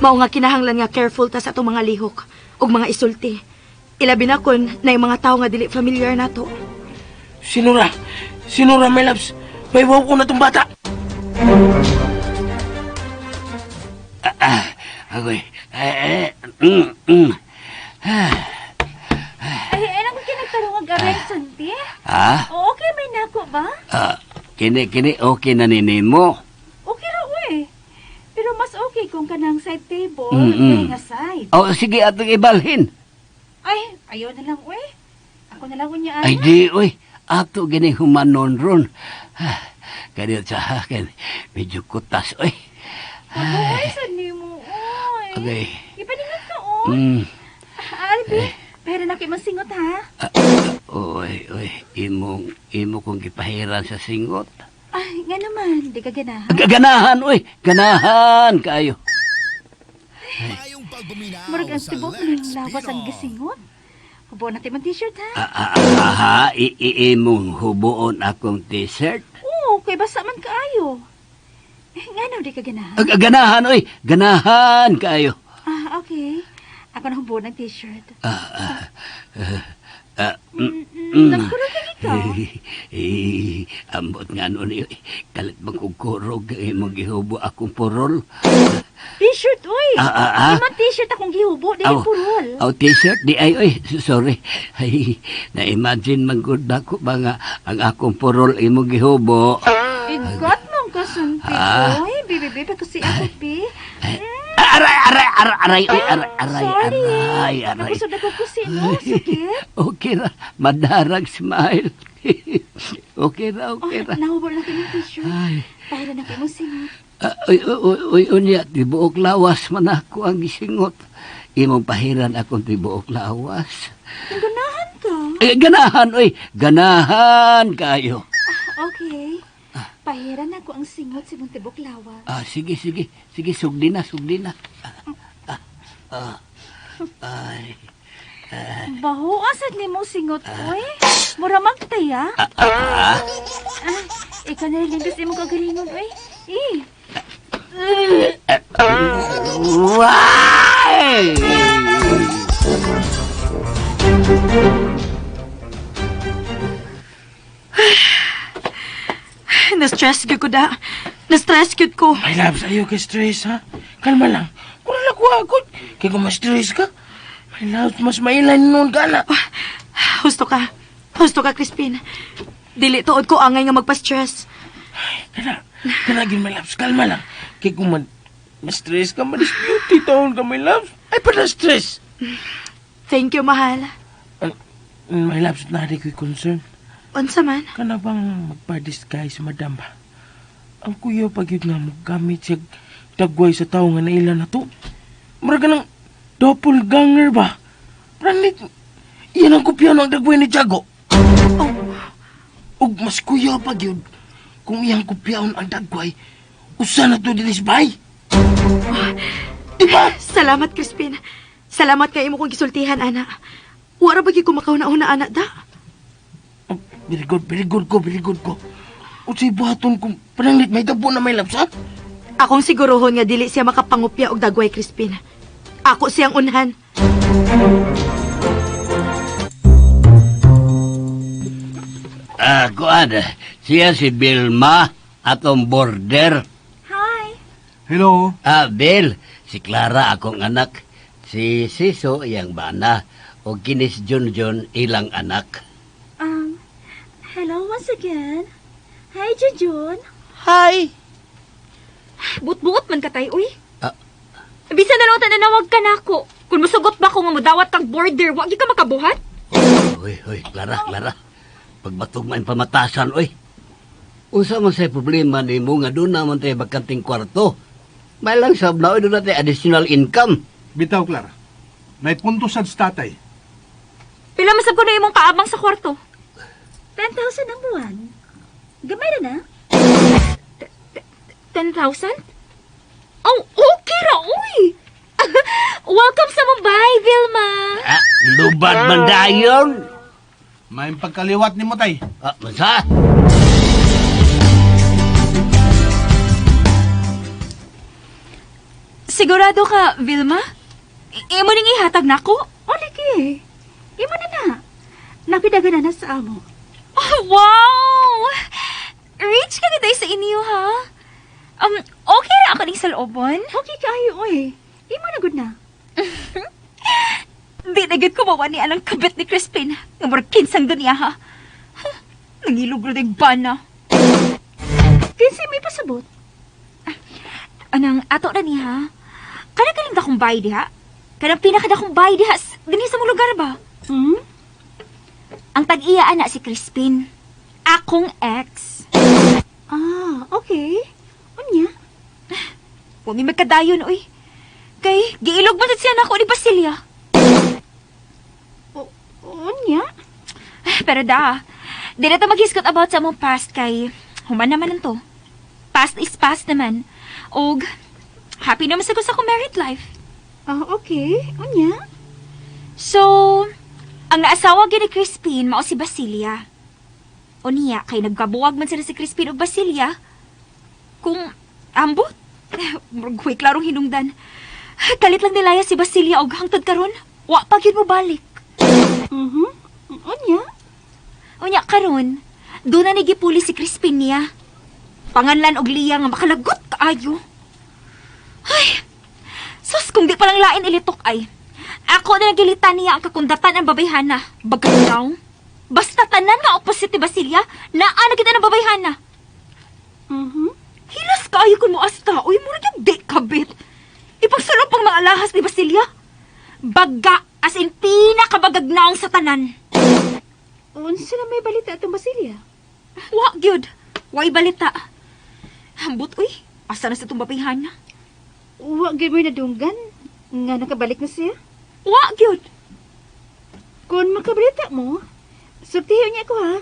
Mao nga kinahanglan nga careful ta sa atong mga lihok ug mga isulti. Ilabi na kon na yung mga tao nga dili familiar nato. Sinura! Sinura, my loves! Paiwaw ko na tong bata! Agoy. Ay, Ay, ano ko kinagtarong ang aray, Santi? Ha? O, okay may nako ba? Ah, kini kini okay na nini mo. Okay ra, uy. Pero mas okay kung kanang side table, kay nga side. Oh, sige atong ibalhin. Ay, ayaw na lang, uy. Ako na lang unya, Ay di, uy. Ato gini humanon ron. Kani sa akin, medyo kutas, uy. Ay, sad nimo, uy. Okay. Ipaningot ka, oh. Albi, pero na kay masingot, ha? Uy, uy, imo kong gipahiran sa singot. Ay, nga naman, di ka ganahan. Ganahan, uy. Ganahan kaayo. Murag ang tibok ng lawas ang gisingot. Hubo na tayo t-shirt, ha? Aha, imong hubuon akong t-shirt. Oo, kay basa man kaayo. Eh, nga naman, di ka ganahan. Ganahan, uy. Ganahan kaayo. Ah, okay. Ako na hubo ng t-shirt. Nagkurog ka ikaw. Eh, ambot nga nun, eh. Kalit bang kong kurog, imong gihubo akong purol. T-shirt, uy! Ah. Imong t-shirt akong gihubo, di purol. Aw, t-shirt, di ay, uy, sorry. Ay, na-imagine man gud ako ba nga ang akong purol imong gihubo. Igot mong kasunti, uy. Bibi, bibi, kasi ako, bi. Aray, aray, aray, aray, uy, aray, aray, Sorry. aray, aray. Nabusog ako kusi, no? Sakit. Okay ra, madarag smile. Okay ra, okay ra. Oh, nahubo na kayo ng t-shirt. Ay. Pahira na kayo mong singot. Ah, uy, uy, uy, unya, tibuok lawas man ako ang gisingot. Imong pahiran akong tibuok lawas. Ganahan ka. Eh, ganahan, uy, ganahan kayo. Ah, okay. Pahiran ako ang singot sa imong tibok lawas. Ah, sige, sige, sige, sugdi na, sugdi na. Ay, Baho, asad ni mo singot, uy. Mura magtaya. Ah, ikaw na limbis imong kagalingon, uy. Eh. Why? Na-stress gyud ko da. Na-stress gyud ko. My loves, ayaw ka stress, ha? Kalma lang. Kung ko agad. Kaya kung ma-stress ka, my loves, mas mailan noon ka na. Husto ka. Husto ka, Crispin. Dili tuod ko angay nga magpa-stress. Kana, kana gin, my loves, kalma lang. Kaya kung ma-stress ka, ma-dispute taon ka, my loves. Ay, pala stress. Thank you, mahal. My loves, nari ko'y concern. Unsa man? Kana bang magpa-disguise, madam ba? Ang kuya pag yun nga mo gamit siya dagway sa tao nga naila na to. Mura ka ng doppelganger ba? Pranit, iyan ang kopya ng dagway ni Jago. Oh. Ug mas kuya pag yun, kung iyang kopyaon ang dagway, usa na to dinis bay. Diba? Salamat, Crispin. Salamat kay imo kong gisultihan, ana. Wara ba gyud ko makauna-una, ana, da? Oh, very good, very good ko, very good ko. Unsay buhaton kung pananglit may dabo na may labs, ha? Akong siguruhon nga dili siya makapangupya og dagway, Crispin. Ako siyang unhan. Ah, kuan, siya si Vilma, atong border. Hi. Hello. Ah, Bill, si Clara akong anak. Si Siso iyang bana. O kinis Junjun ilang anak. Hello once again. Hi, Junjun. Hi! Buot-buot man katay, uy. Ah. Bisan na lang tananawag ka nako. Kung musugot ba ko nga mudawat kang border, wa gyud ka makabuhat? Uy, uy, Clara, Clara. Pagbatog man pamatasan, uy. Unsa man say problema nimo nga doon naman tayo bakanting kwarto. May lang sab na, uy, doon natin additional income. Bitaw, Clara. Naipunto sad sa tatay. Pila masab ko na imong kaabang sa kwarto. 10,000 ang buwan. Gamay na na. 10,000? Oh, okay ra, uy. Welcome sa Mumbai, Vilma. Ah, lubad man dayon. May pagkaliwat ni mo, tay. Ah, mansa? Si Sigurado ka, Vilma? Imo ning ihatag nako? O, lagi. Imo na na. Nakidagan na na sa amo. Oh, wow! Rich ka gid sa inyo, ha? Okay ra ako ning salobon. Okay kaayo, oy. Imo na gud na. Di na gid ko mawa ni anang kabit ni Crispin. Nga murag kinsang dunya, ha? Huh, nangilog ra dig bana. Kinsa may pasabot? Anang ato ra ni, ha? Kana kaning dakong bay diha? Kanang pinakadakong bay diha dinhi sa mong lugar ba? Hmm? Ang tag-iya ana si Crispin. Akong ex. Ah, okay. Unya? Wa mi magkadayon, oy. Kay giilog man sad siya nako ni Basilia. Unya? Pero da, di na ta maghisgot about sa among past kay human naman to. Past is past naman. Og happy naman sa ko sa akong married life. Ah, okay. Unya? So, ang naasawa gyud ni Crispin mao si Basilia. Unya kay nagkabuwag man sila si Crispin ug Basilia. Kung ambot, murag way klarong hinungdan. Kalit lang nilaya si Basilia og hangtod karon, wa pa gyud mo balik. Unya? Unya karon, doon na nigipuli si Crispin niya. Panganlan og liya nga makalagot kaayo. Ay, sus kung di palang lain ilitok ay. Ako na nagilitan niya ang kakundatan ang babayhana. Bagay. Basta tanan nga opposite ni Basilia, naa na kita ng babayhana. Hilas kaayo kun mo asta, uy, murag yung di kabit. Ipagsulop ang mga alahas ni Basilia. Baga, as in pinakabagagnaong sa tanan. Unsa na may balita atong Basilia? Wa gyud. Way balita. Ambot uy, asa na sa itong babayhana? Wa gyud mo'y nadunggan nga nakabalik na siya. Wa gyud. Kung makabalita mo, sultihin niya ako ha.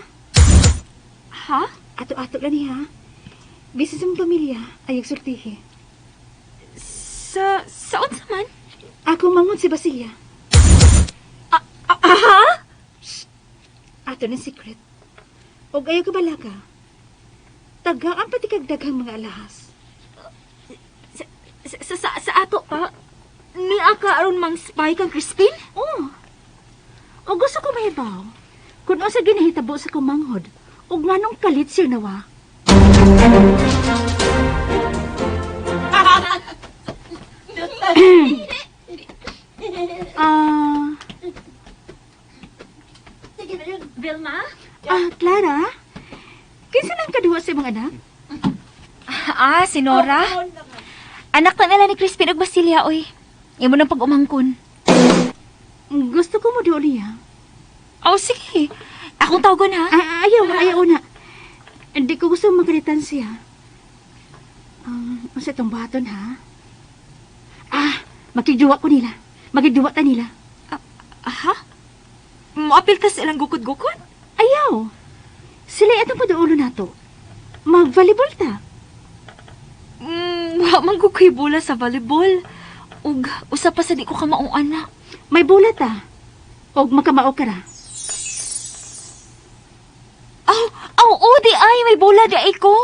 Ha? Ato-ato lang niya. Bisan sa mong pamilya, ayog sultihi. Sa unsa man? Ako mangon si Basilia. Aha? Ato ng secret. Og ayaw ka balaka. Tagaan pati kag daghang mga alahas. Sa ato pa? Nia ka aron mang spy kang Crispin? Oh. O gusto ko mahibaw kung unsa ginahitabo sa kumanghod ug nganong kalit siya nawa. Ah, Vilma? ah, Clara? Kinsa nang kaduwa sa imong anak? Ah, si Nora. Anak na nila ni Crispin ug Basilia, oy. Imo nang pag-umangkon. Gusto ko mo duol niya. Oh, sige. Akong tawagon, ha? Ah, ayaw, ayaw na. Hindi ko gusto magalitan siya. Unsa itong baton, ha? Ah, makigduwa ko nila. Makigduwa ta nila. Aha? Moapil ta sa ilang gukod-gukod? Ayaw. Sila atong paduolo nato. Mag-volleyball ta. Wa man ko ko'y bola sa volleyball. Ug usa pa sa di ko kamaong anak. May bola ta. Og makamao ka ra. Aw, aw, oh, di ay, may bola di ay ko.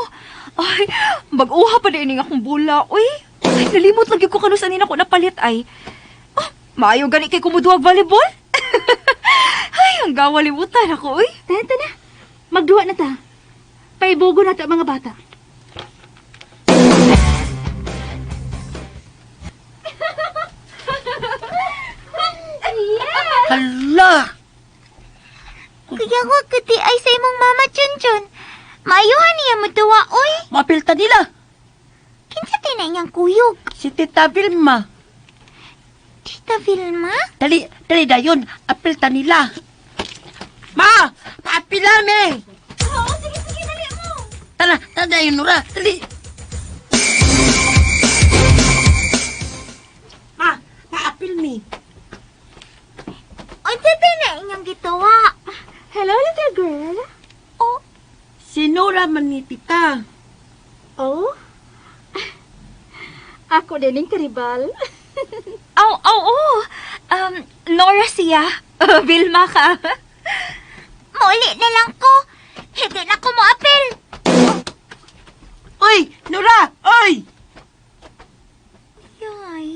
Ay, bag-uha pa di ini akong bola. Uy, ay, nalimot lagi ko kanu sa nina ko napalit ay. Oh, maayo gani kay kumuduwag volleyball. Ay, ang gawa limutan ako, uy. Tana, tana. Magduwa na ta. Paibugo na ta ang mga bata. Hala! Kuya wa kuti ay sa imong mama Chunchun. Maayuhan niya mo duwa, oy. Mapilta nila. Kinsa tinay niyang kuyog? Si Tita Vilma. Tita Vilma? Dali, dali dayon. Apilta nila. Ma! Paapila me! Oo, sige, sige, dali mo. Tara, tara dayon, Nora. Dali. Ma, paapil mi. Unsa tinay niyang gituwa? Hello, little girl. Oh, Si Nora man ni Tita. Oh? Ako din ang karibal. Aw, aw, oh. Nora siya. Vilma ka. mauli na lang ko. Hindi na ko moapil. Oy, Nora! Oy! Yay.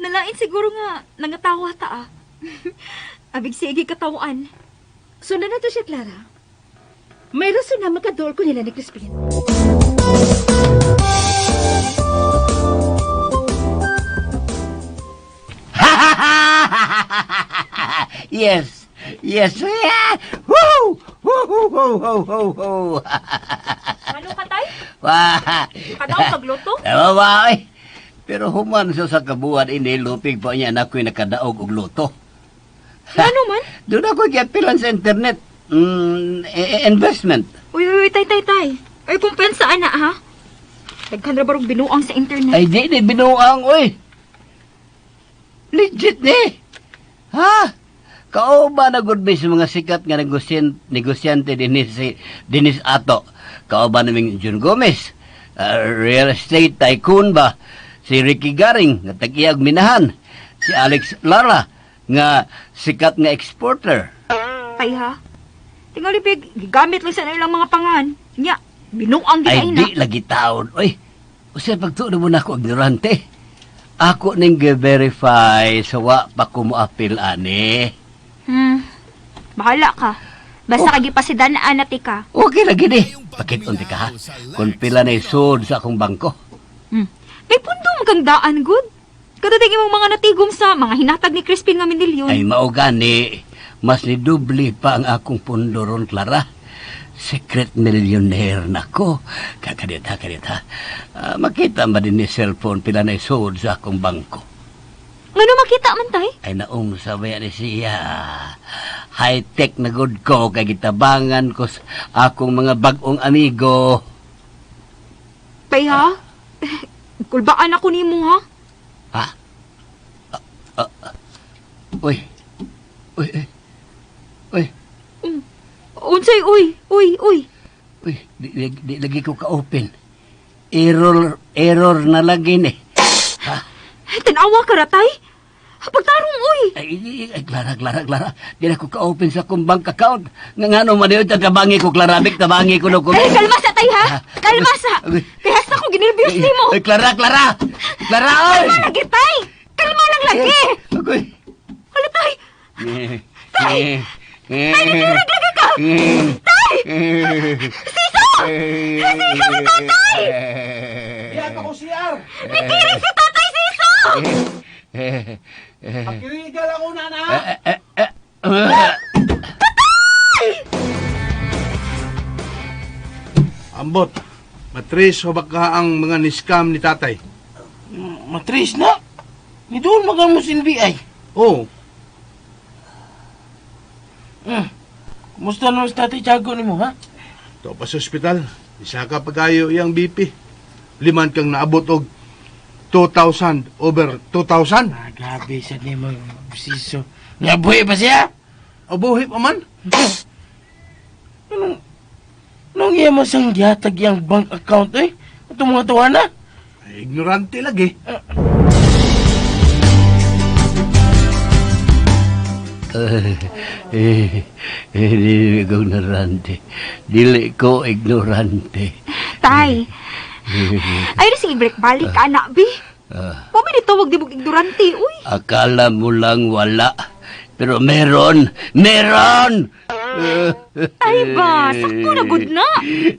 Nalain siguro nga nangatawa ta ah. Abig sige katawan. Sundan na to siya, Clara. May rason na magkadool ko nila ni Crispin. Yes. Yes. Yeah. Woo! Woo, woo, woo, woo, woo, woo. Ano ka, tay? Wah. Kadaw pagluto? Tawa ba, oy. Pero human sa kabuhan ini lupig pa niya na ako'y nakadaog og luto. Ano man? Doon ako giapilan sa internet. Investment. Uy, uy, uy, tay, tay, tay. Ay, kumpensa, ana, ha? Daghan ra barong binuang sa internet. Ay, di ni binuang, oy. Legit ni. Ha? Kauba na good sa mga sikat nga negosyante dinis, dinis ato. Kauba naming Jun Gomez, real estate tycoon ba? Si Ricky Garing, nga tag-iyag minahan. Si Alex Lara, nga sikat nga exporter. Tay, ha? Tingali, big, gigamit lang sa ilang mga pangan. Nya, binuang Ay, ginain di lagi taon, oy. Usa pagtuon mo na ako ignorante. Ako ning gi-verify sa wa pa ko moapil ani. Bahala ka. Basta oh. Kagipasidanaan na ka. Okay lagi ni. Pakit-unti ka ha. Kung pila na isod sa akong bangko. May pundo kang daan, good. Kadating imong mga natigom sa mga hinatag ni Crispin nga minilyon. Ay mao gani, mas ni doble pa ang akong pundo ron, Clara. Secret millionaire na ko. Kakadit ha, kadit ha. Makita ba din ni cellphone pila na isod sa akong bangko? Ngano makita man tay? Ay naong sabay ni siya. High-tech na good ko kay gitabangan ko sa akong mga bag-ong amigo. Tay ha? Kulbaan ako nimo ha? Ha? Uy. Uy, uy. Uy. Unsay uy, uy, uy. Uy, di lagi ko ka-open. Error na lagi ni. Ha? Tanawa ka ra tay. Pagtarong uy. Ay, ay, Clara, Clara, Clara. Di na ko ka-open sa akong bank account. Nga ngano man yun, tabangi ko, Clara, bik, tabangi ko. No, ko. Ay, kalma sa tay ha. Kalma sa. Kaya sa ko ginervyos nimo. Ay, Clara, Clara! Clara, oy! Kalma lagi tay. Kalma lang lagi. Agoy. Hala tay. Tay! Tay, nagkirig lagi ka. Tay! Siso! Siso si tatay! Iyak ako CR! Nagkirig si tatay, Siso! Pakirigal ako na na! Tatay! Ambot, matris o baka ang mga niscam ni tatay? Matris na? Ni doon magan mo si NBI. Oo. Kumusta naman si Tatay Tiago ni mo, ha? Ito pa sa ospital. Isa ka pagayo iyang BP. Liman kang naabot og 2,000 over 2,000. Ah, grabe sa ni mo, siso. Nga buhi pa siya? O buhi pa man? Anong iya mo siyang gihatag iyang bank account, eh? Itong mga tuwa na? Ay, ignorante lagi. Dili ko ignorante. Dili ko ignorante. Tay, ay na sige balik ka, anak, bi. Mami nito, wag di mo ignorante, uy. Akala mo lang wala. Pero meron! Meron! Tay ba, sakto na good na.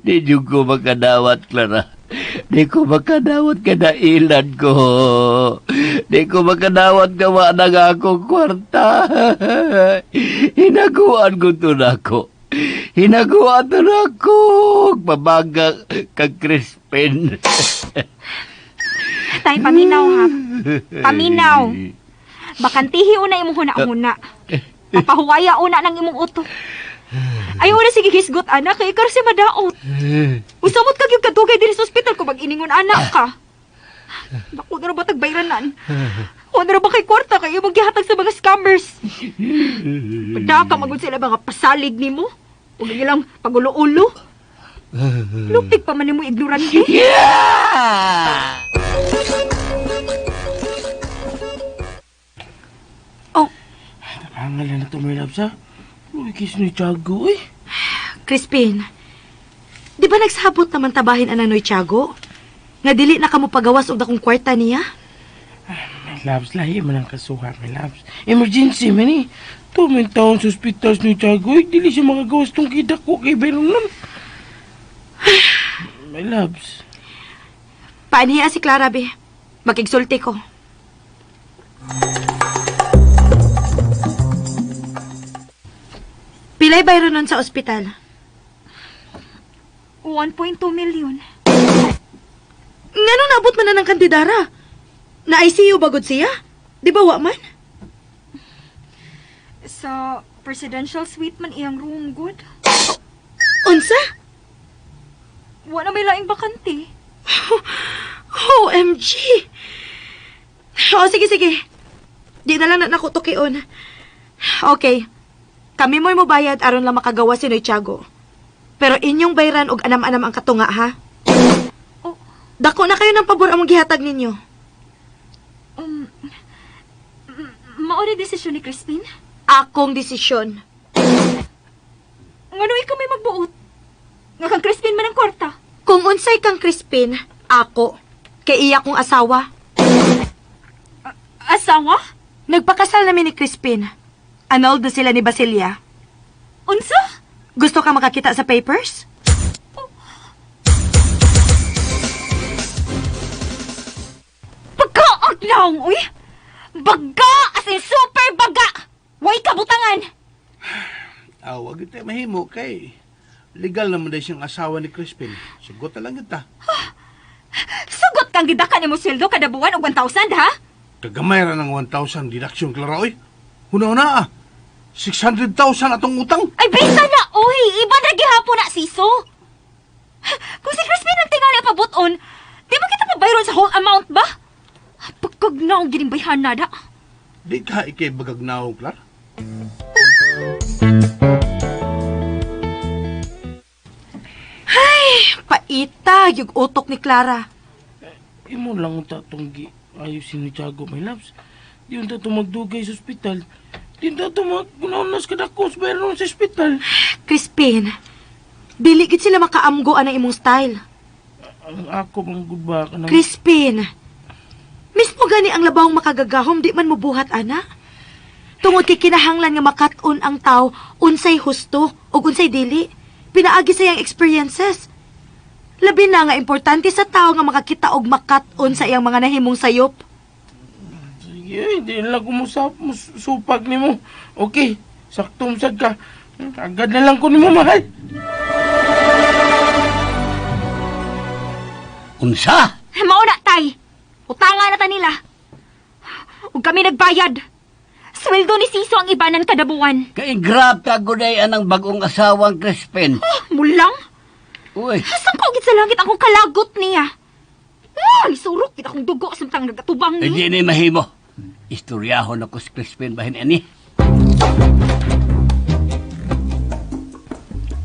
Di jud ko makadawat, Clara. Di ko makadawat kadailan ko. Di ko makadawat gawa na nga akong kwarta. Hinaguan ko to na ako. Hinaguan to na ako. Pabaga kag Crispin. Tay, paminaw ha. Paminaw. Bakantihi una imong huna-huna. Papahuwaya una ng imong utok. Ayaw na sige hisgot, anak, kay ikaw si madaot. Usamot kag yung kadugay diri sa ospital kung mag-iningon anak ka. Naku, na ba tagbayranan? O na ba kay kwarta kay imong gihatag sa mga scammers? Padaka magud sila mga pasalig nimo. Ug ang ilang pagulo-ulo. Lupig pa man nimo ignorante. Yeah! Oh. Tabangan na ito, my love, sa. Uy, kiss ni Tiago, eh. Crispin, di ba nagsabot naman tabahin anang Noy Tiago? Nga dili na kamo pagawas og dakong kwarta niya? Loves, lahi man ang kasuha, my loves. Emergency man eh. Tuming taon sa ospital ni Tiago, eh, dili siya makagawas tong kidako kay Byron nun. My loves. Paaniya si Clara, be. Makigsulti ko. Pilay bayro nun sa ospital? 1.2 million. Ngano naabot man na ng kantidara? Na ICU bagod siya? Di ba wa man? Sa presidential suite man iyang room good. Unsa? Wa na may laing bakante. OMG! O, sige, sige. Di na lang na nakutukion. Okay. Kami mo'y mobayad aron lang makagawa si Noy Tiago. Pero inyong bayran og anam-anam ang katunga, ha? Oh. Dako na kayo ng pabor among gihatag ninyo. Mao ni desisyon ni Crispin? Akong desisyon. Ngano ikaw may magbuot? Nga kang Crispin man ang kwarta. Kung unsay kang Crispin, ako. Kay iya kong asawa. Asawa? Nagpakasal namin ni Crispin. Annulled na sila ni Basilia. Unsa? Gusto ka makakita sa papers? Pagkaaglaw, uy! Baga! As in super baga! Way kabutangan! Ah, wag tayo mahimo kay legal naman dahil siyang asawa ni Crispin. Sugot na lang kita. Sugot kang gidakan nimo sweldo kada buwan og 1,000, ha? Kagamay ra ng 1,000 deduction, Clara, oy. Huna-huna ah. 600,000 atong utang. Ay, bisa na, uy! Iba na gihapon na, siso! Kung si Crispin ang tingali pabuton, di ba kita pabayron sa whole amount ba? Pagkagnaong gining bayhan na da. Di ka ikay bagagnaong, Clara. Paita, yung utok ni Clara. Imo lang unta tong gi ayusin ni Tiago, my loves. Di unta to magdugay sa ospital. Di unta to maggunaunas kadako sa bayron sa ospital. Crispin, dili gid sila makaamgo anang imong style. Ang ako bang gud ba kanang Crispin, mismo gani ang labawng makagagahom di man mobuhat ana. Tungod kay kinahanglan nga makat-on ang tao unsay husto ug unsay dili. Pinaagi sa iyang experiences. Labi na nga importante sa tao nga makakita og makat-on sa iyang mga nahimong sayop. Sige, di lang kumusap, musupag nimo. Okay, sakto sad ka. Agad na lang ko nimo mahal. Unsa? Mao na, tay. Utanga na ta nila. Ug kami nagbayad. Sweldo ni Siso ang ibanan kada buwan. Kay grab ka guday anang bagong asawang Crispin. Oh, mulang? Uy, Hasang ko sa langit akong kalagot niya. Ah, isurok gid akong dugo samtang nagatubang ni. hindi ni mahimo. Istoryahon ako si Crispin bahin ani.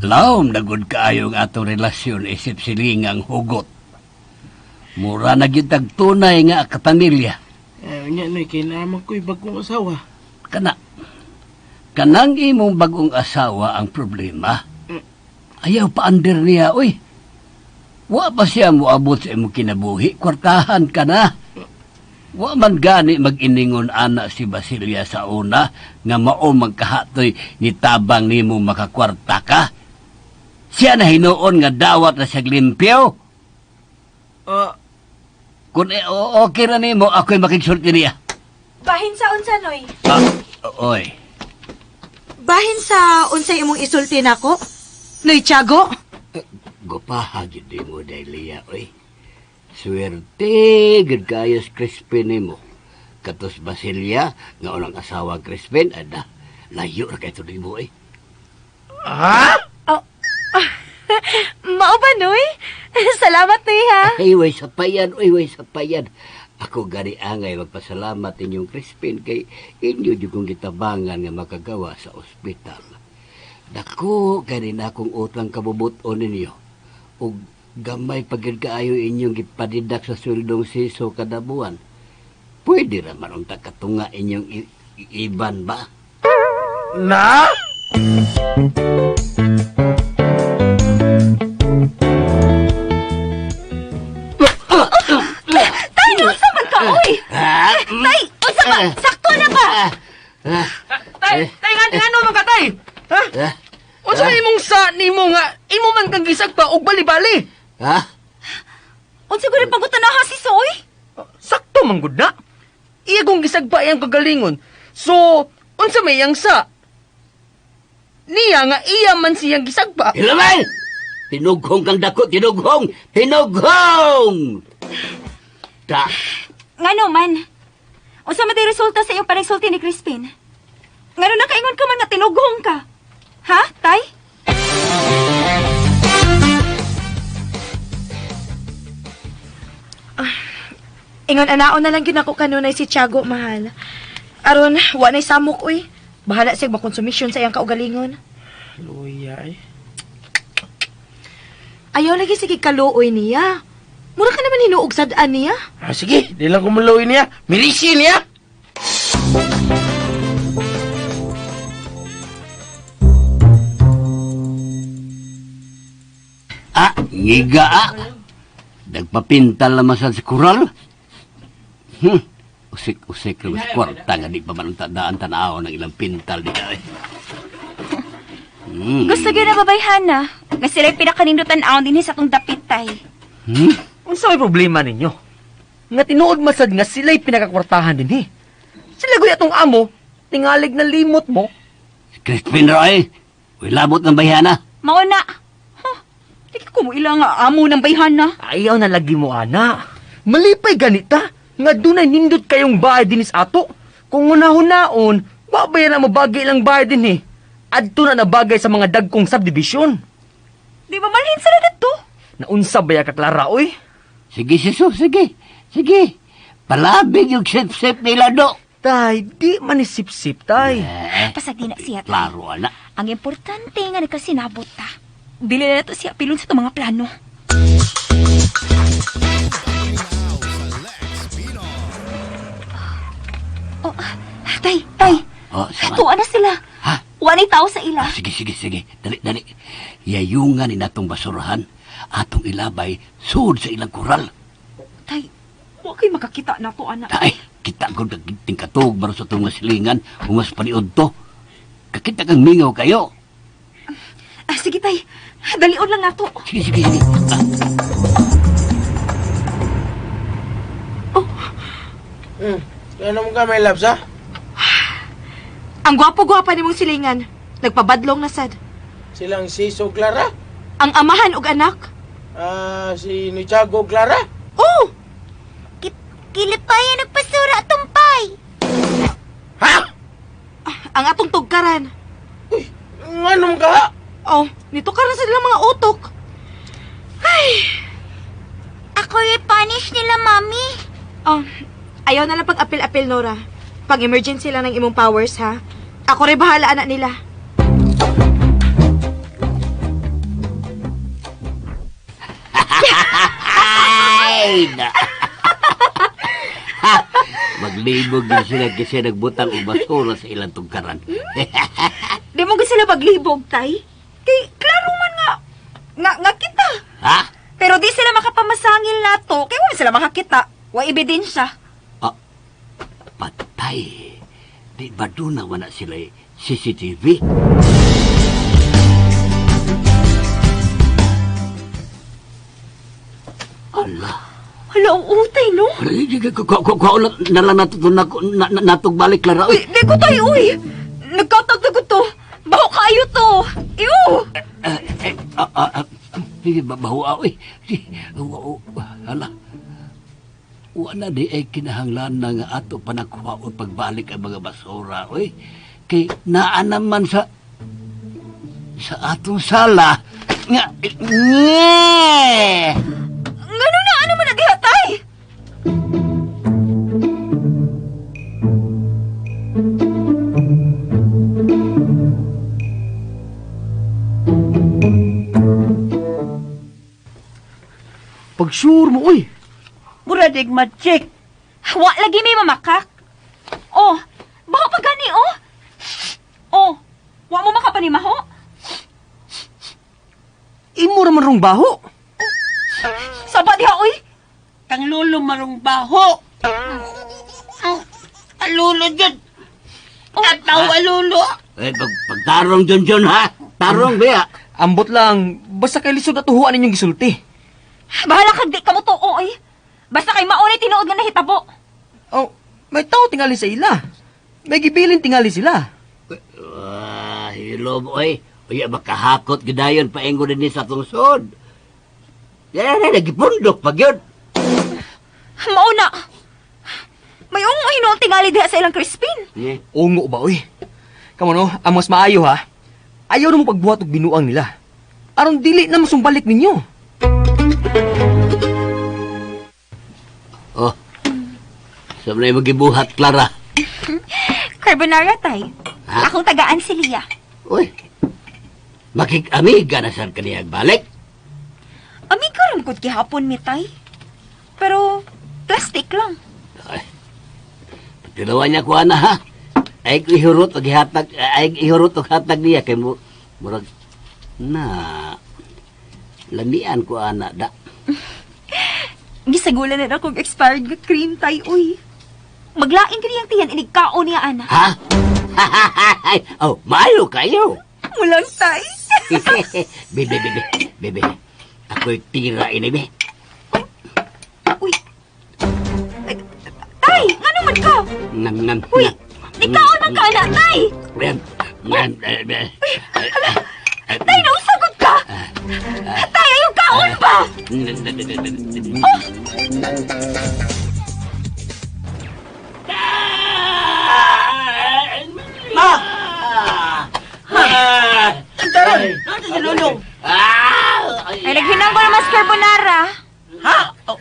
Lawom na gud kaayo ang atong relasyon isip silingang hugot. Mura na gyud tag tunay nga kapamilya. Eh, nya noy kay naman ko'y bagong asawa. Kana kanang imong bagong asawa ang problema. Ayaw pa under niya, oy. Wa pa siya moabot sa imong kinabuhi, kwartahan ka na. Wa man gani mag-iningon ana si Basilia sa una nga mao magkahatoy ni tabang nimo makakwarta ka. Siya na hinuon nga dawat na siya limpyo. Kung okay ra nimo, ako'y makigsulti niya. Bahin sa unsa, Noy? Ah, oy. Bahin sa unsay imong isulti nako? Noy Tiago? Gupaha gyud nimo Delia, oy. Swerte gyud kayo sa Crispin nimo. Katos Basilia nga unang asawa Crispin ada layo ra kay nimo oy. Ha? Mao ba, Noy? Salamat, Noy, ha? Ay way sapayan, oy way sapayan. Ako gani angay magpasalamat inyong Crispin kay inyo jud kong gitabangan nga makagawa sa ospital. Dako gani na akong utang kabubut-on ninyo. Ug gamay pa gyud kaayo inyong gipadidak sa sweldong siso kada buwan. Pwede ra man unta katunga inyong iban ba? Na? Tay, unsa man ka, oy? Tay, unsa ba? Sakto na ba? Tay, tay ngano man ka tay? Ha? Unsa man imong sa nimo nga imo man kang gisagpa og bali-bali? Ha? Unsa gud pangutanaha si Soy? Sakto man gud na. Iya kong gisagpa iyang kagalingon. So, unsa may iyang sa? Niya nga iya man siyang gisagpa. Ilamay! Tinughong kang dako, tinughong! Tinughong! Ta, Ngano man? Unsa man resulta sa iyong panagsulti ni Crispin? Ngano nakaingon ka man nga tinughong ka? Ha, tay? Ingon anaon na lang gyud ako kanunay si Tiago, mahal. Aron, wa nay samok uy. Bahala siya makonsumisyon sa iyang kaugalingon. Luya eh. Ayaw lagi sige kaluoy niya. Mura ka naman hinuog sad-an niya. Ah, sige, di lang kumuloy niya. Mirisi niya! ah, ngiga ah. Nagpapintal naman sa kural. Usik-usik naman sa kwarta nga di pa man ang tandaan tanaw ng ilang pintal di ay. Gusto gyud na babayhana. Nga sila'y pinakanindutan aon dinhi sa atong dapit, tay. Unsa may problema ninyo? Nga tinuod masad nga sila'y pinakakwartahan din eh. Sila guya atong amo, tingalig na limot mo. Crispin Roy, uy labot ng bayhana. Mao na. Huh, di ko mo ila nga amo ng bayhana. Ayaw na lagi mo, ana. Malipay ganita, nga dunay nindot kayong bahay dinis ato. Kung una-hunaon, babay na mabagay lang bahay din eh. Adto na nabagay sa mga dagkong subdivision. Di ba malhin sila dito? Naunsa ba ya ka, Clara, oy? Sige, siso, sige. Sige. Palabig yung sip-sip nila do. Tay, di man ni sip-sip, tay. Pasag di na siya, tay. Klaro, ana. Ang importante nga nagkasinabot ta. Dili na nato siya pilon sa itong mga plano. Oh, tay, tay. Oh, sama. Tuwa na sila. Ha? Wa na'y tao sa ila. Ah, sige, sige, sige. Dali, dali. Yayungan ni natong basurahan. Atong ilabay, sud sa ilang kural. Tay, wa kay makakita na to, anak. Ay, kita ko nagting katog baro sa itong masilingan. Umas paniod to. Kakita kang mingaw kayo. Ah, sige, tay. Dalion lang nato. Sige, sige, sige. Ah, Kaya naman ka, my loves, ha? Ang gwapo-gwapa nimong silingan. Nagpabadlong na sad. Silang si So Clara? Ang amahan og anak. Ah, si Nichago Clara? Oh, Kilipayan nagpasura tumpay. Ha? ang atong tugkaran. Uy, nga naman ka, ha? Oh, nito karan sa ilang mga utok. Ako punish nila, mami. Oh, ayaw na lang pag-apil-apil, Nora. Pag-emergency lang ng imong powers, ha? Ako rin bahala, anak nila. Ay, na. Ha, Maglibog din sila kasi nagbutang og basura sa ilang tugkaran. Di mo sila paglibog, tay. Kay, klaro man nga kita. Ha? Pero di sila makapamasangil nato, kay wala sila makakita. Wa ebidensya. Ah, patay. Di ba doon na wala sila CCTV? Ala. Hala, ang utay, no? Ko na lang natugbalik, Clara. Uy, di ko tayo, uy. Nagkatag na ko to. Baho kayo to. Iyo! Sige, baho, uy. Hala. Wala di ay kinahanglan na nga ato panagkuhaon pagbalik ang mga basura, uy. Kay naa naman sa atong sala nga nye! Ngano na, ano man naghihatay? Pag sure mo, uy. Mura dig ma-check. Wa lagi may mamakak. Oh, baho pa gani, oh. Oh, wa mo makapanimaho? Imo raman rong baho. Saba diha, uy. Kang lolo marong baho. Lolo dyan. Tatawa, Lolo. Eh, pagtarong John John ha. Tarong biya. Ambot lang, basta kay lisod at tuhuan ninyong gisulti. Bahala kag di ka mo tuo oy. Basta kay maunay tinuod nga nahitabo. Oh, may tao tingali sa ila. May gibilin tingali sila. Ah, hilom oy. Uya makahakot gidayon paingon dinhi sa tungsod. Yan na nagipundok pag yun. Mauna. May ungo hinuon tingali diha sa ilang Crispin. Eh, Ungo ba oy? Kamo no, ang mas maayo ha. Ayaw na mo pagbuhat og binuang nila. Aron dili na masumbalik ninyo. Oh. Sa mga magibuhat, Clara. Carbonara tay. Ha? Akong tagaan si Lia. Uy. Makikamiga na saan kaniyag balik. Amigo ram gud gihapon mi tay. Pero plastic lang. Ay. Patilawan niya ko ana ha. Ay ihurot og ihatag, ay ihurot og hatag niya kay mo murag na lamian ko ana da. Gisagulan na akong expired nga cream tay uy. Maglain kini ang tiyan inig kaon niya ana. Ha? Oh, maayo kayo. Mulang tay. Bebe, bebe, bebe. Ako'y tira ini, be. Uy. Ay, tay, ngano man ka? Ngam, ngam. Uy, di kaon man ka ana tay. Ngam, ngam, eh, eh, eh, Tay, nausagot ka. Tay, ayaw kaon ba? Ma! Ma! Taron, ano si Lolo? Ay, naghinang ko naman sa carbonara. Ha? Oh,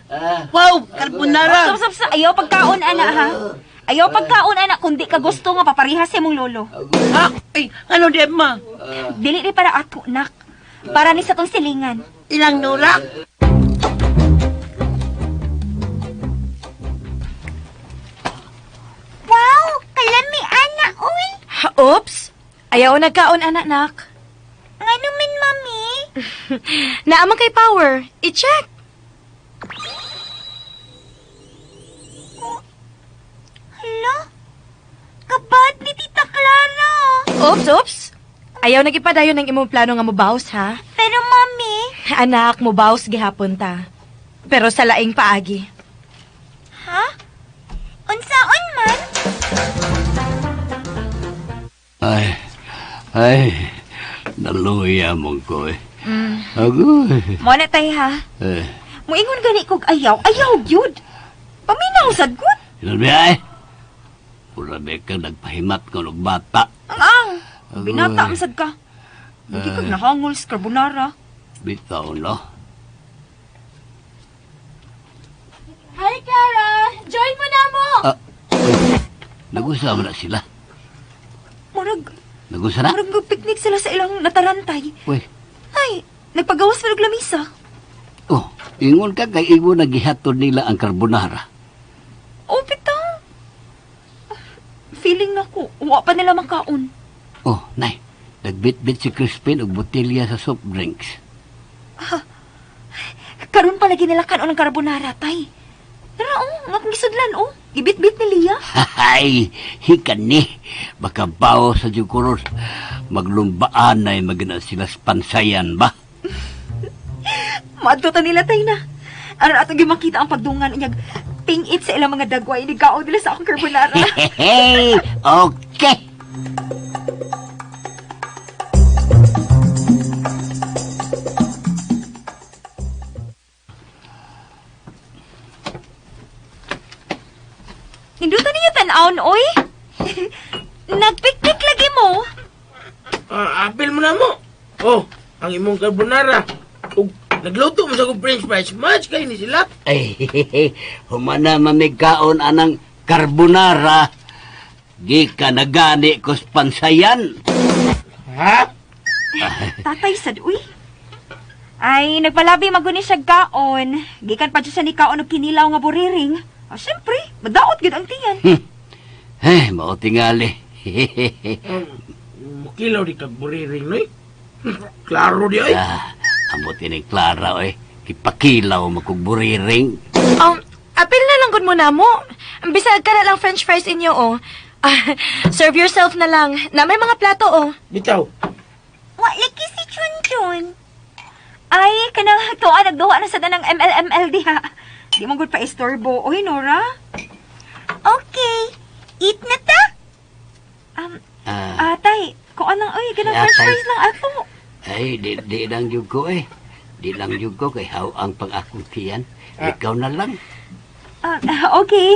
wow, carbonara. Stop, stop, stop. Ayaw pagkaon, ana, ha? Ayaw pagkaon, ana, kundi ka gusto nga paparihas sa imong lolo. Ha? Ay, ano di, ma? Dili ni para ato, nak. Para ni sa tong silingan. Ilang nurak? Wow, kalami ana oy. Oops! Ayaw nagkaon, anak nak. Ngano man mami? Naamang kay power. I-check. Hala? Kabad ni Tita Clara. Oops, oops. Ayaw nagipadayon ang imong plano nga mobaws, ha? Pero mami, Anak, mobaws gihapon ta. Pero sa laing paagi. ha? Unsaon man? Ay, ay, naluya mong ko eh. Agoy. Mo na tay, ha? Eh, Muingon gani kog ayaw, ayaw gyud. Paminaw sad gud. yun ba eh? Pura ba kang nagpahimat ko ng bata. Ang ang. Agoy. Binata man sad ka. Hindi kag nahangol sa carbonara. Bitaw, no? Hi, Clara! Join mo na mo! Ah, uy, nagusa mo na sila. Murag, Nagusa na? murag picnic sila sa ilang natarantay. Uy, Ay, nagpagawas pa og lamisa. oh, ingon ka kay imo nagihatod nila ang carbonara. Oh, bitaw. Feeling nako, wa pa nila makaon. Oh, nay, nagbitbit si Crispin og botelya sa soft drinks. Karon pa lagi nila kanon ang carbonara, tay. Tara, oh, nga akong gisudlan, oh. Gibit-bit ni Lia. Hay, hikan ni. Baka bawo sa jukuros. Maglumbaan na magina sila sa pansayan ba? Maadto ta nila, tay na. Aron ato gyud makita ang pagdungan unyag pingit sa ilang mga dagway ni kaon nila sa akong carbonara. Hey, okay. Hinduta ninyo tan-awon, oy. Nagpiknik lagi mo. Ah, apil mo na mo. Oh, ang imong carbonara. Ug nagluto mo sa kong french fries. Match kay ni sila. Ay, humana mamigkaon anang carbonara. Di ka nagani ko sa pansayan. Ha? Tatay sad, uy. Ay, nagpalabi maguni siya kaon. Gikan pa siya ni kaon og kinilaw nga buriring. Ah, syempre, madaot gid ang tiyan. Eh, mao tingali. Mukilaw di kag buriring noy. Klaro di ay. Ah, ambot ini Clara oy. Kipakilaw mo kog buriring. Apil na lang gud mo na mo. Bisag ka na lang french fries inyo, oh. Ah, serve yourself na lang. Na may mga plato, oh. Bitaw. Wa lagi si Chunchun. Ay, kanang tuwa nagduwa na sa danang MLML diha. Di man gud pa istorbo. Oy, Nora. Okay. Eat na ta. Atay, kung anong oy, kanang Atay. french fries lang ato. Ay, di lang jud ko eh. Di lang jud ko kay how ang pang-akong tiyan. Ikaw na lang. Okay.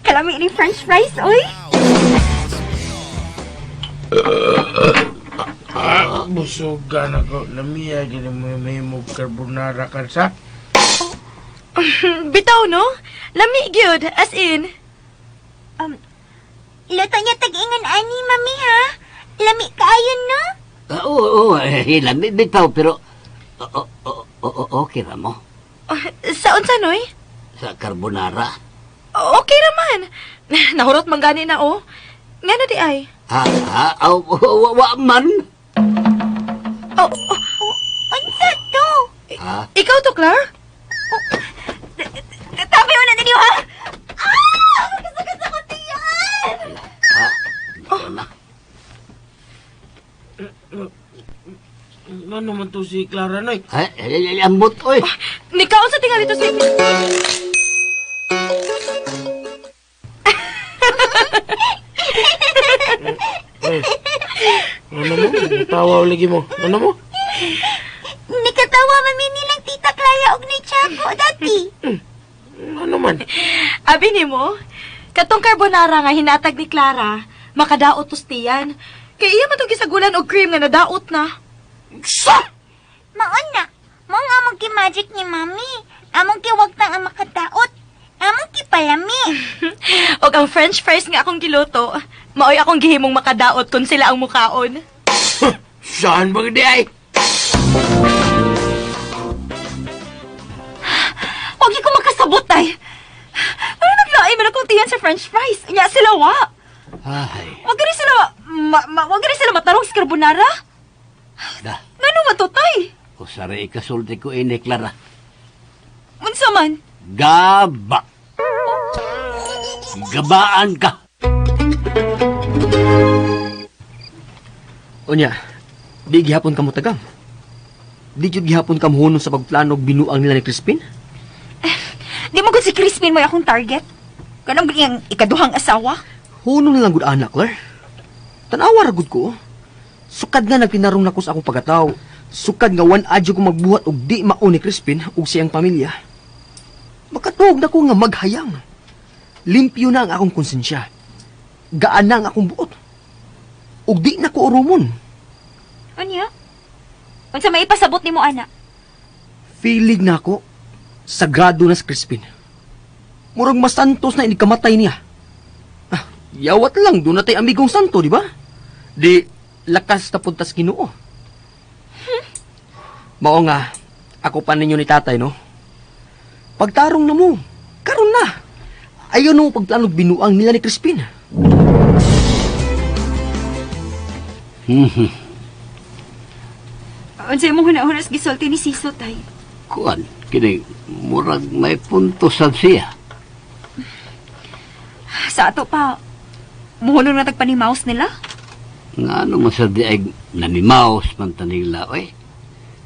Kalami ni french fries, oy. Ah, busog ka na ko. Lamiya, gini mo yung mahimog carbonara ka sa. Bitaw, no? Lami gyud, as in. Luto niya tag-ingon ani, mami ha. Lami kaayo no? Oo, oo, eh, lami bitaw, pero okay ra mo Oh, sa unsa, noy? sa carbonara. Okay naman. Nahurot man gani na, oh. Nga na di ay? Ha, ha, aw, wa, wa man. Oh, oh, Unsa to? Ha? ikaw to, Clar? Tabi mo na ninyo, ha? Ah! Kasakit sa tiyan! Ha? Ito na. Ano naman to si Clara, Noy? Ay, ay, ay, ambot, oy. Nikaon sa tingali to si... Ano mo? Tawa lagi mo. Ano mo? Nikatawa mami nilang Tita Clara og ni Chaco dati. Ano man? Abi nimo, katong carbonara nga hinatag ni Clara, makadaot to tiyan. Kay iya man tong gisagulan og cream nga nadaot na. Sa! Maon na. Mao nga among ki-magic ni mami. Among kiwagtang ang makadaot. Among kipalami. Og ang french fries nga akong giluto, maoy akong gihimong makadaot kung sila ang mukaon. Saan ba di ay? Huwag ko makasabot, ay. Ano naglain man akong tiyan sa french fries? Nya sila wa. Ay, Wag gani sila wag gani sila matarong sa carbonara. da. Ngano man to, tay? Usara ikasulti ko ini, Clara. Unsa man? Gaba. Gabaan ka. Unya, di gihapon ka mo tagam. Di jud gihapon ka mohunon sa pagplano og binuang nila ni Crispin. Di mo gud si Crispin mo akong target. Kanang gud iyang ikaduhang asawa. Hunon na lang gud anak, Claire. Tanawa ra gud ko. Sukad nga nagtinarong nako sa akong pagkataw. Sukad nga wan adyo ko magbuhat og di mao ni Crispin ug siyang pamilya. Makatuog na ko nga maghayang. Limpyo na ang akong konsensya. Gaan na ang akong buot. Ug di na ko urumon. Unya? Unsa may ipasabot nimo ana? Feeling na ako, sagrado na si Crispin. Murag masantos na inikamatay niya. Ah, yawat lang, doon na tay amigong santo, di ba? Di, lakas na puntas Ginoo. Mao nga, ako pa ninyo ni tatay, no? Pagtarong na mo, karon na. Ayaw na mo pagplanog binuang nila ni Crispin. Unsa imong hunahuna sa gisulti ni Siso tay? Kuan, kini, murag may punto sad siya. Sa ato pa, muhunong na tagpanimaus nila. Nga ano man sad di ay nanimaos man ta nila, oy.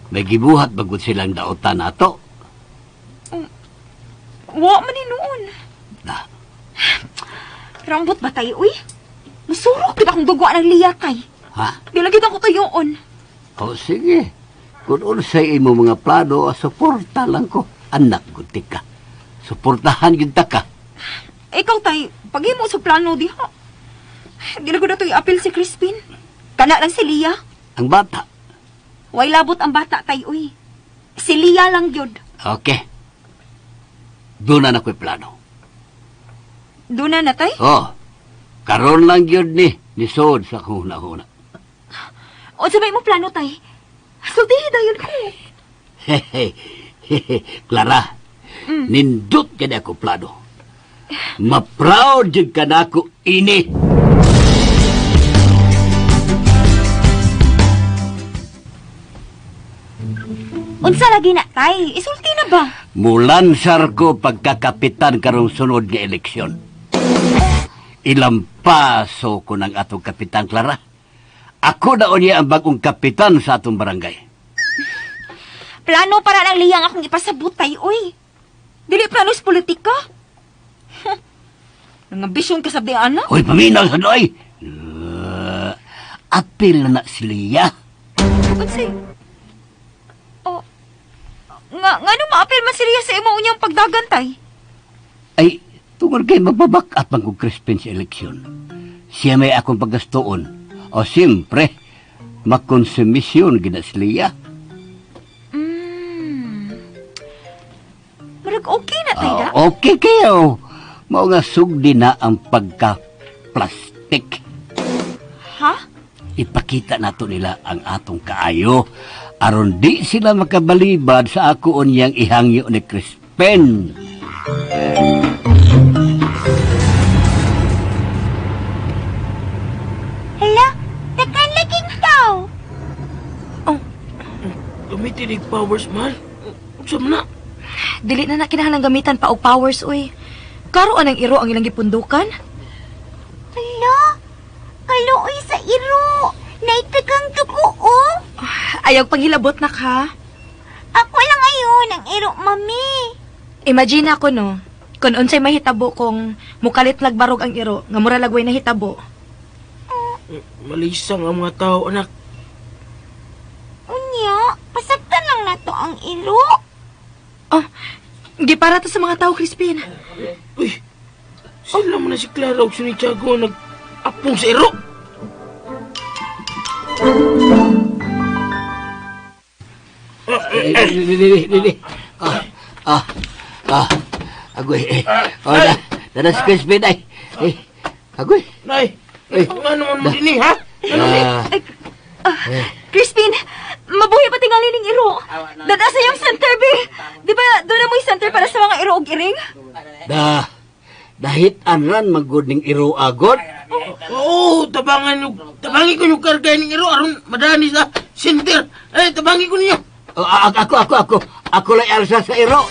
May gibuhat bagod silang daotan ato. Wa man ni noon. Da. Rambot ba tayo, uy? Masurok gid akong dugwa ng liya tay. Ha? Di lang gid ako tuyoon. O sige. Kung unsay imo mga plano, suporta lang ko. Anak ko, tika. Suportahan gyud ta ka. Ikaw tay, paghimo sa plano diha. Di lang gud ato i-appeal si Crispin. Kana lang si Lia. Ang bata. Way labot ang bata tay, uy. Si Lia lang gyud. Okay. Doon na nako'y plano. Doon na tay? Oh, karon lang gyud ni nisod sa akong hunahuna. O sa may mo plano tay? Sultihi dayon ko. Clara, nindot ka na ako plano. Ma-proud jud ka na ako ini. Unsa lagi na tay? Isulti na ba? Mulansar ko pagkakapitan karong sunod nga eleksyon. Ilampaso ko ng atong kapitan, Clara. Ako na niya ang bagong kapitan sa atong barangay. Plano para lang liyang akong ipasabutay, oy. Dili plano sa politika. Nangambisyon ka sa di anak. Hoy, paminaw sa doy! Apil na na si Lia. Unsay? Oh, nga ngano maapil man si Lia sa imo unyang pagdagantay? Ay, tungod kay magbabak at man kong Crispin sa eleksyon. Siya may akong paggastoon. O siyempre, makonsumisyon gina si Lia. Murag okay na tay da. Ah, okay kayo. Mao nga sugdi na ang pagka-plastic. Ha? Ipakita nato nila ang atong kaayo aron di sila makabalibad sa ako unyang ihangyo ni Crispin. Hala, takan laging tao. Gamitin og powers, mahal. Unsa man na? Dili na na kinahanglan gamitan pa og powers uy. Karoon ang iro ang ilang gipundukan. Hala, kaluoy sa iro. Naitagang dugo, oh. Ayaw panghilabot na ka. Ako lang ayon ang iro, mami. Imagine ako no, kung unsay mahitabo kung mukalit lagbarog ang iro, nga mura lagway nahitabo. Malisang ang mga tao, anak. Unya, pasagtan lang nato ang iro. Oh, gipara to sa mga tao, Crispin. Uy, sila mo na si Clara ug si Tiago nag-apong sa iro. Eh, di, di, di, di, di. Ah, ah, ah. Agoy, eh. Oh, na, na si Crispin, ay. Eh, agoy. Nay, Uy. nga naman mo dinhi, ha? Ah, Crispin, mabuhi pa tingali ning iro. Dada sa iyong center, be. Di ba doon na mo'y center para sa mga iro og iring? da, dahit anran magod ning iro agod. Oo, tabangan yung, tabangi ko yung karga ning iro aron madani sa center. Eh, tabangi ko ninyo. Oh, ako, ako, ako. Ako lay alsa sa iro.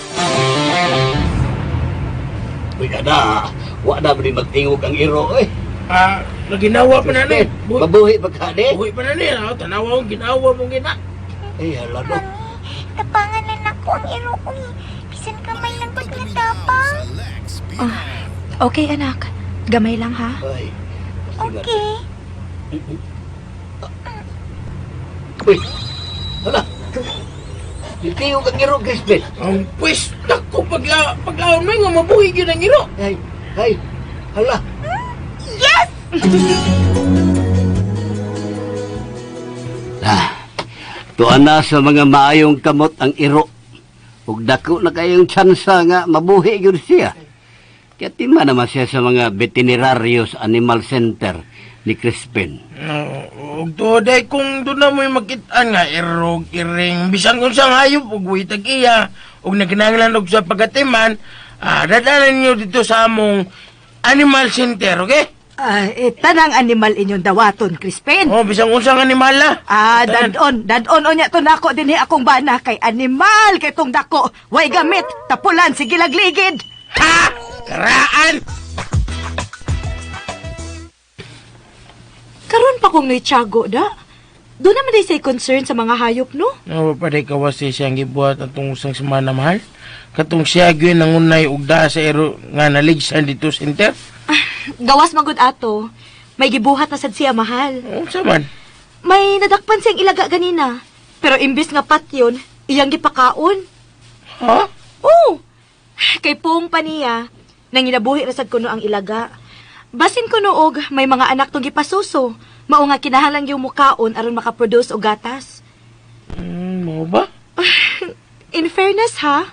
Uy, ada. Wa na ba ni magtingog ang iro, eh. Ah, naginawa pa na ni. Crispin, mabuhi pa ka, di? Buhi pa na ni. Ah, tanawa akong ginawa mong gina. Ay, hala no. Mami, tapangan na nako ang iro, uy. Bisan kamay lang pag natapang. Okay, anak. Gamay lang ha. Ay, Okay. Uy, hala. Tingog ang iro, Crispin. Ang pwes, dako paglaon mo nga mabuhi gyud ang iro. Ay, ay, hala. Yes! Ah, tuan na sa mga maayong kamot ang iro. Ug dako na kayong tsansa nga mabuhi gyud siya. Kaya tima naman siya sa mga veterinaryo sa Animal Center ni Crispin. No, ug tuod ay kung doon na mo'y makitaan nga irog, iring, bisan kung saan hayop, ug witag iya, ug nagkinahanglan og sa pagatiman, dadalan ninyo dito sa among Animal Center, okay? Ah, tanang animal inyong dawaton, Crispin. Oh, bisan unsang animal la. Ah, dadon, dadon unya to nako dinhi akong bana kay animal kay tong dako. Way gamit, tapulan sige lagligid. Ha! Karaan! Karon pa kong Tiago da. Doon naman day say concern sa mga hayop no. No, pa day kawasi siyang gibuhat atong usang semana mahal. Katong siya gyud nangunay og daa sa ero nga naligsan dito center. Gawas magud ato. May gibuhat na sad siya mahal. Unsa man? May nadakpan siyang ilaga ganina. Pero imbis nga patyon, iyang gipakaon. Ha? Oo. Kay pong pa niya, nanginabuhi ra sad kuno ang ilaga. Basin kuno og may mga anak tong gipasuso. Mao nga kinahanglan yung mukaon aron makaproduce og gatas. Mo ba? In fairness ha,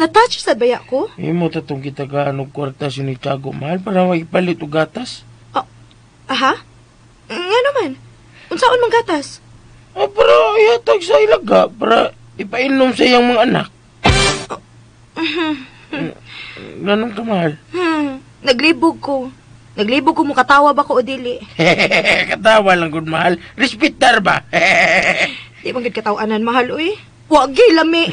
na-touch sad baya ko? Imo ta tong gitagaan og kwarta si ni Tiago mahal para maipalit og gatas. Aha? Nga naman. Unsaon mang gatas? Ah, para ihatag sa ilaga para ipainom sa iyang mga anak. Ganun ka mahal. Naglibog ko. Naglibog ko mukatawa ba ko o dili. Katawa lang gud mahal. Respetar ba? Di man gid katawanan mahal uy. Wag gyud lami.